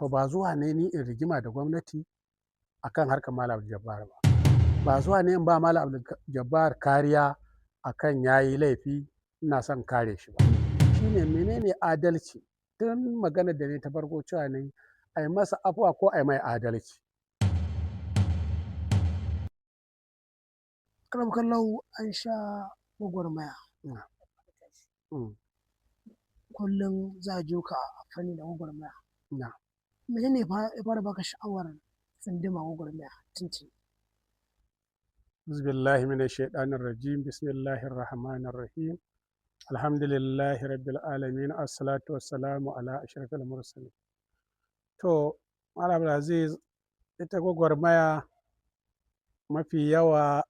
To ba zuwa ne ni in rigima da gwamnati akan harkar Malam Abdul Jabbar ba. Ba zuwa ne in ba Malam Abdul Jabbar kariya akan yayi laifi ina son kare shi ba. Shine menene adalci? Tun maganar da ne ta farko cewa ne a yi masa afuwa ko a yi mai adalci. Akaramakallahu, an sha gwagwarmaya. Kullum za a jiyo ka a fanni na gwagwarmaya. Menene ya fara baka sha'awar tsunduma gwagwarmaya tuntuni? Auzubillahi minash shaitanir rajim. Bismillahir rahmanir rahim. Alhamdulillahi rabbil alamin. Assalatu wassalamu ala ashrafil mursalin. To, Malam Abdulaziz, ita gwagwarmaya mafi yawa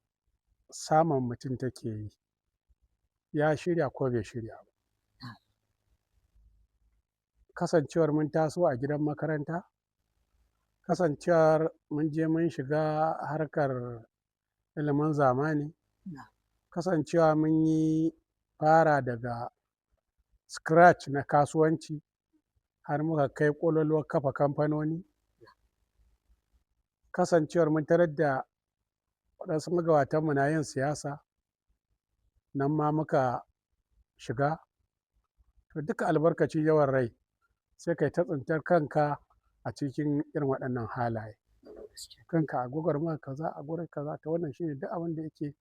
samun mutum take yi. Ya shirya ko bai shirya ba. Kasancewar mun taso a gidan makaranta, kasancewar mun je mun shiga harkar ilimin zamani, kasancewa mun yi fara daga scratch na kasuwanci har muka kai ƙololuwar kafa kamfanoni, kasancewar mun tarar da waɗansu magabatanmu na yin siyasa, nan ma muka shiga. To duka albarkacin yawan rai sai kai ta tsintar kanka a cikin irin waɗannan halaye. Kanka a gwagwarmaya kaza, a gurin kaza. To wannan shine duk abin da yake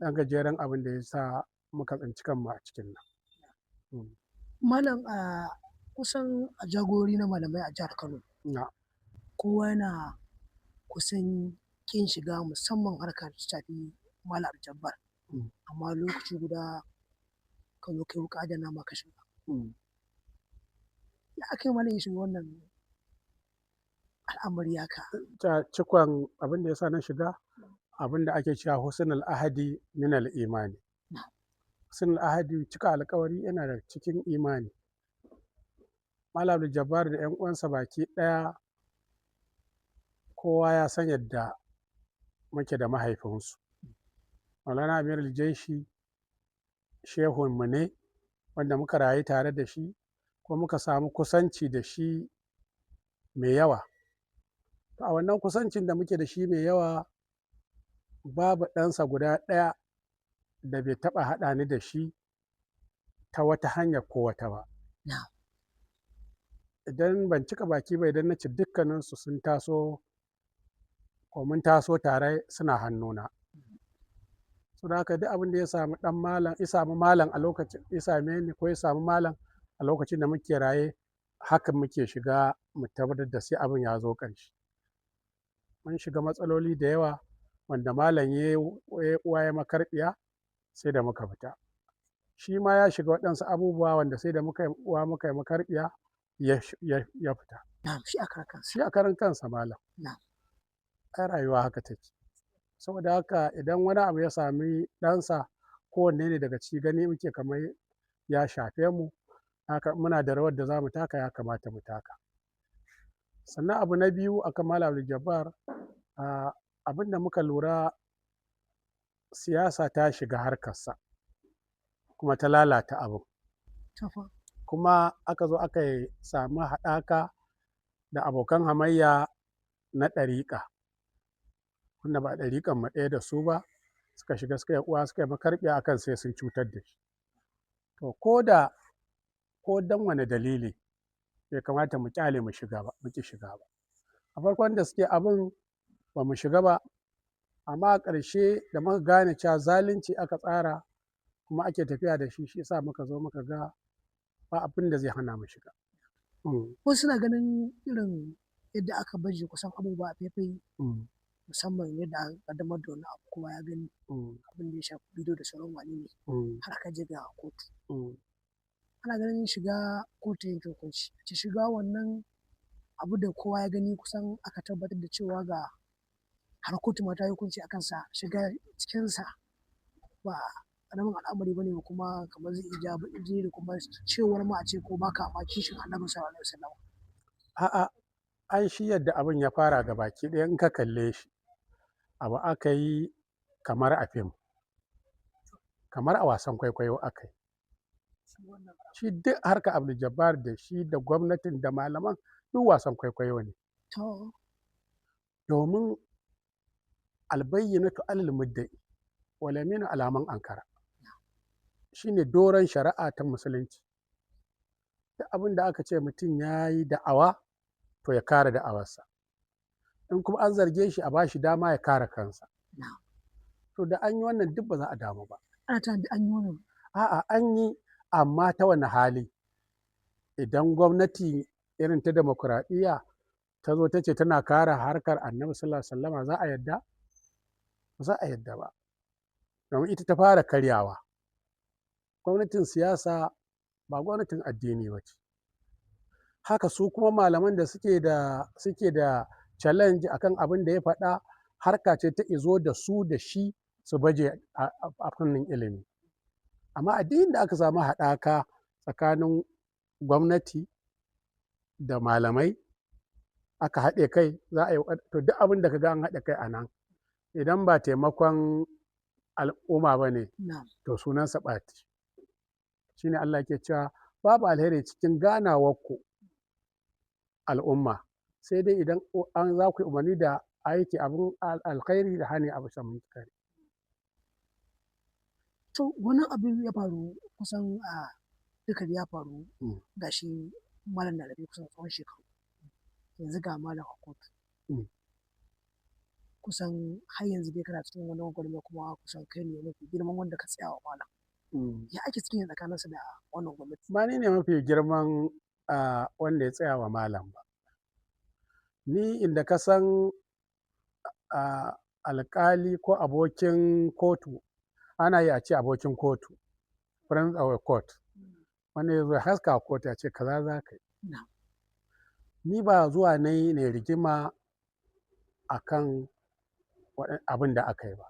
ɗan gajeren abin da ya sa muka tsinci kanmu a cikin nan. Malam, a kusan a jagorori na malamai a jihar Kano, kowa yana kusan ƙin shiga musamman harkar ta shafi Malam Abdul Jabbar. Amma lokaci guda ka zo kai wuƙa da nama ka shiga. Ya aka yi malam ya shiga wannan al'amari haka? Ta cikon abin da ya sa na shiga, abin da ake cewa husnul ahadi min al imani. Husnul ahadi, cika alkawari, yana da cikin imani. Malam Abdul Jabbar da 'yan uwansa baki ɗaya, kowa ya san yadda muke da mahaifinsu. Maulana Amirul Jaishi shehunmu ne wanda muka rayu tare da shi ko muka samu kusanci da shi mai yawa. To a wannan kusancin da muke da shi mai yawa, babu ɗansa guda ɗaya da bai taɓa haɗa ni da shi ta wata hanya ko wata ba. Idan ban cika baki ba idan na ce dukkaninsu sun taso ko mun taso tare, suna hannuna. Saboda haka duk abin da ya samu ɗan malam, ya samu malam a lokacin, ya same ni ko ya samu malam a lokacin da muke raye, haka muke shiga mu tabbatar da sai abin ya zo ƙarshe. Mun shiga matsaloli da yawa wanda malam ya yi uwa ya makarɓiya sai da muka fita. Shi ma ya shiga waɗansu abubuwa wanda sai da muka yi uwa muka yi makarɓiya ya fita. Na'am, shi a karan kansa. Shi a karan kansa malam. Ai rayuwa haka take. Saboda haka idan wani abu ya sami ɗansa, kowanne ne daga ciki, gani muke kamar ya shafe mu. Haka muna da rawar da za mu taka, ya kamata mu taka. Sannan abu na biyu akan Malam Abdul Jabbar, abin da muka lura, siyasa ta shiga harkarsa kuma ta lalata abin. Kuma aka zo aka yi samu haɗaka da abokan hamayya na ɗariƙa, wanda ba ɗariƙan mu ɗaya da su ba, suka shiga suka yi uwa suka yi makarɓiya akan sai sun cutar da shi. To ko da ko don wane dalili, bai kamata mu ƙyale mu shiga ba, mu ƙi shiga ba. A farkon da suke abin ba mu shiga ba, amma a ƙarshe da muka gane cewa zalunci aka tsara kuma ake tafiya da shi, shi yasa muka zo muka ga ba abin da zai hana mu shiga. Wasu suna ganin irin yadda aka baje kusan abubuwa a faifai, musamman yadda aka ƙaddamar da wannan abu, kowa ya gani, abin da ya shafi bidiyo da sauran wane ne, har aka je ga kotu. Ana ganin shiga kotu yanke hukunci. Ce shiga wannan abu da kowa ya gani, kusan aka tabbatar da cewa ga har kotu ma ta yi hukunci a kansa, shiga cikinsa ba ƙaramin al'amari ba ne, kuma kamar zai iya jawo baƙin jini da kuma cewar ma a ce ko baka ma kishin Annabi sallallahu alaihi wasallam. A'a, ai shi yadda abin ya fara gabaki ɗaya, in ka kalle shi, abu aka yi kamar a fim, kamar a wasan kwaikwayo aka yi. Shi duk harkar Abdul Jabbar da shi da gwamnatin da malaman Duk wasan kwaikwayo ne. To. Domin albayyinatu alal mudda'i wal yaminu ala man ankara. Shine doron shari'a ta musulunci. Duk abin da aka ce mutum ya yi da'awa, to ya kare da'awarsa. In kuma an zarge shi, a bashi dama ya kare kansa. To da an yi wannan, duk ba za a damu ba. Ana tunanin duk an yi wannan. A'a, an yi, amma ta wani hali? Idan gwamnati irin ta demokuraɗiyya ta zo ta ce tana kare harkar Annabi sallallahu alaihi wasallama, za a yadda? Ba za a yadda ba. Domin ita ta fara karyawa. Gwamnatin siyasa ba gwamnatin addini ba ce. Haka su kuma malaman da suke da challenge akan abin da ya faɗa, harka ce ta izo da su da shi su baje a fannin ilimi. Amma addinin da aka samu haɗaka tsakanin gwamnati da malamai, aka haɗe kai, za a yi to duk abin da ka ga an haɗa kai a nan, idan ba taimakon al'umma ba ne, to sunansa ɓati. Shine Allah ke cewa babu alheri cikin ganawarku al'umma, sai dai idan an za ku yi umarni da aiki abin alkhairi da hani abu munkari. To, wani abu ya faru kusan a duka ya faru, gashi malam na da kusan tsawon shekaru. Yanzu ga malam a kotu. Kusan har yanzu dai kana cikin wani gwagwarmaya, kuma kusan kai ne mafi girman wanda ka tsaya wa malam. Ya ake ciki ne tsakaninsa da wannan gwamnati? Ba ni ne mafi girman wanda ya tsaya wa malam ba. Ni inda ka san alƙali ko abokin kotu, ana yi a ce abokin kotu, friend of a court. Wanda ya zo ya haska kotu ya ce kaza za ka yi. Ni ba zuwa na yi na rigima a kan abin da aka yi ba.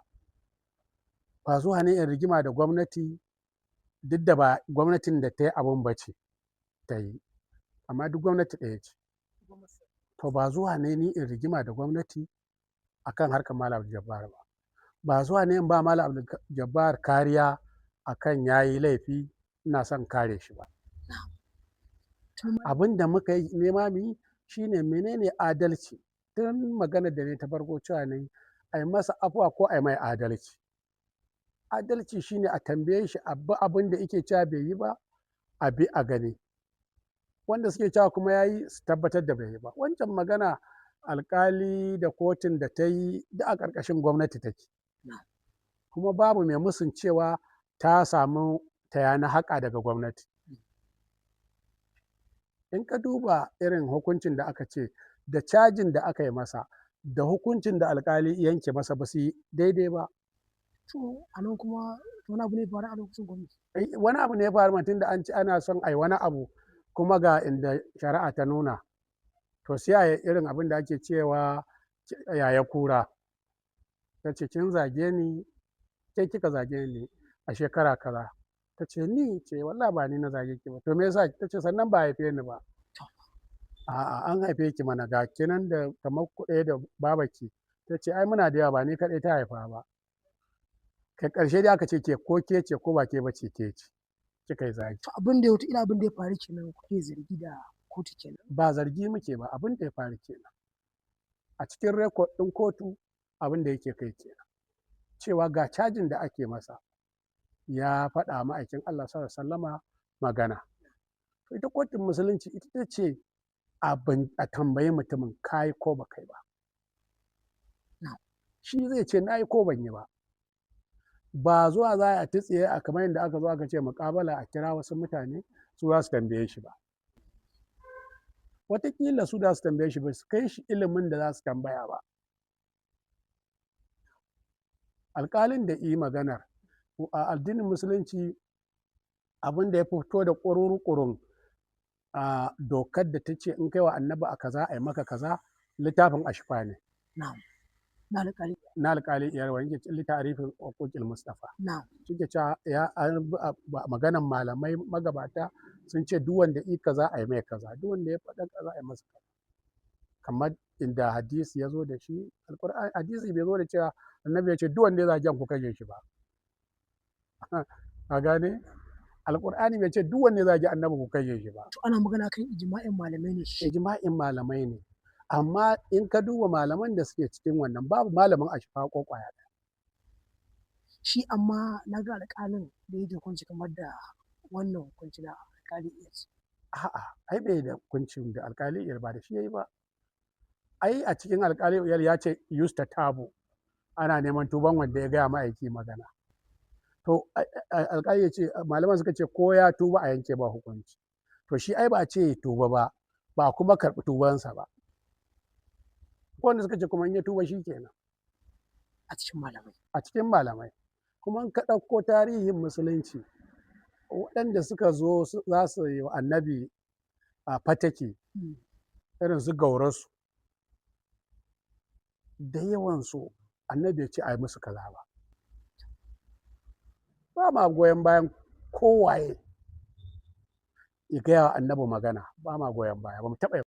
Ba zuwa ne in rigima da gwamnati, duk da ba gwamnatin da ta yi abin ba ce ta yi, amma duk gwamnati ɗaya ce. To, ba zuwa ne ni in rigima da gwamnati a kan harkar Malam Abdul Jabbar ba. Ba zuwa ne in ba Malam Abdul Jabbar kariya a kan ya yi laifi ina son kare shi ba. Abin da muka yi nema mu yi shi ne menene adalci. Tun maganar da na ta farko cewa na yi, a yi masa afuwa ko a yi mai adalci. Adalci shine a tambaye shi, a bi abin da yake cewa bai yi ba, a bi a gani. Wanda suke cewa kuma ya yi, su tabbatar da bai yi ba. Wancan magana alkali da kotun da ta yi, duk a ƙarƙashin gwamnati take. Kuma babu mai musun cewa ta samu taya na haƙa daga gwamnati. In ka duba irin hukuncin da aka ce da cajin da aka yi masa da hukuncin da alkali yanke masa, ba su yi daidai ba. To, a nan kuma wani abu ne ya faru a lokacin gwamnati? Wani abu ne ya faru tun da an ci ana son a yi wani abu, kuma ga inda shari'a ta nuna. To, sai a yi irin abin da ake cewa yaya kura. Ta ce kin zage ni, ke kika zage ni a shekara kaza. Ta ce ni ce, wallahi ba ni na zage ki ba. To, me yasa? Ta ce sannan ba haife ni ba. A'a, an haife ki mana, ga kinan da kamar ku ɗaya da babarki. Ta ce ai muna da yawa, ba ni kaɗai ta haifa ba. Kai ƙarshe dai aka ce ke ko ke ce ko ba ke ba ce, ke ce kika yi zagi. To, abin da wataƙila abin da ya faru kenan kuke zargi da kotu kenan. Ba zargi muke ba, abin da ya faru kenan. A cikin record ɗin kotu abin da yake kai kenan. Cewa ga cajin da ake masa, ya faɗa ma'aikin Allah sallallahu alaihi wasallama magana. To, ita kotun musulunci ita ta ce a tambayi mutumin, ka yi ko ba kai ba. Shi zai ce na yi ko ban yi ba. Ba zuwa za a titsiye a kamar yadda aka zo aka ce muƙabala, a kira wasu mutane su za su tambaye shi ba. Wataƙila su za su tambaye shi ba su kai shi ilimin da za su tambaya ba. Alƙalin da yi maganar a addinin musulunci, abin da ya fito da ƙurun a dokar da ta ce in kai wa annabi a kaza a yi maka kaza, littafin Ashifa ne. Na'am. Na alƙali. Na alƙali Iyar, wani littafin Huquqil Mustafa. Suke cewa ya an maganan malamai magabata sun ce duk wanda i kaza a yi mai kaza, duk wanda ya faɗa kaza a yi masa kaza. Kamar inda hadisi ya zo da shi, Alƙur'ani, hadisi bai zo da cewa annabi ya ce duk wanda ya zage ku kashe shi ba. Ka gane? Alƙur'ani bai ce duk wanda ya zagi annabi ku kashe shi ba. To ana magana kan ijma'in malamai ne shi. Ijma'in malamai ne, amma in ka duba malaman da suke cikin wannan, babu malamin ashfa ko ƙwaya ɗaya. Shi amma na ga alƙalin da yake hukunci kamar da wannan hukunci na alƙali Iyad. A'a, ai bai da hukuncin da alƙali Iyad ba da shi yayi ba. Ai a cikin alƙali Iyad ya ce yustatabu, ana neman tuban wanda ya gaya ma'aiki magana. To alƙali ya ce, malaman suka ce ko ya tuba a yanke ba hukunci. To shi ai ba a ce ya tuba ba, ba kuma karɓi tubansa ba. Ko wanda suka ce kuma in ya tuba shi kenan. A cikin malamai. A cikin malamai. Kuma in ka ɗauko tarihin musulunci, waɗanda suka zo za su yi wa annabi a fatake, irin su Gaurasu, da yawansu annabi ya ce a yi musu kaza ba. Ba ma goyon bayan kowaye ya gaya wa annabi magana, ba ma goyon baya, ba mu taɓa.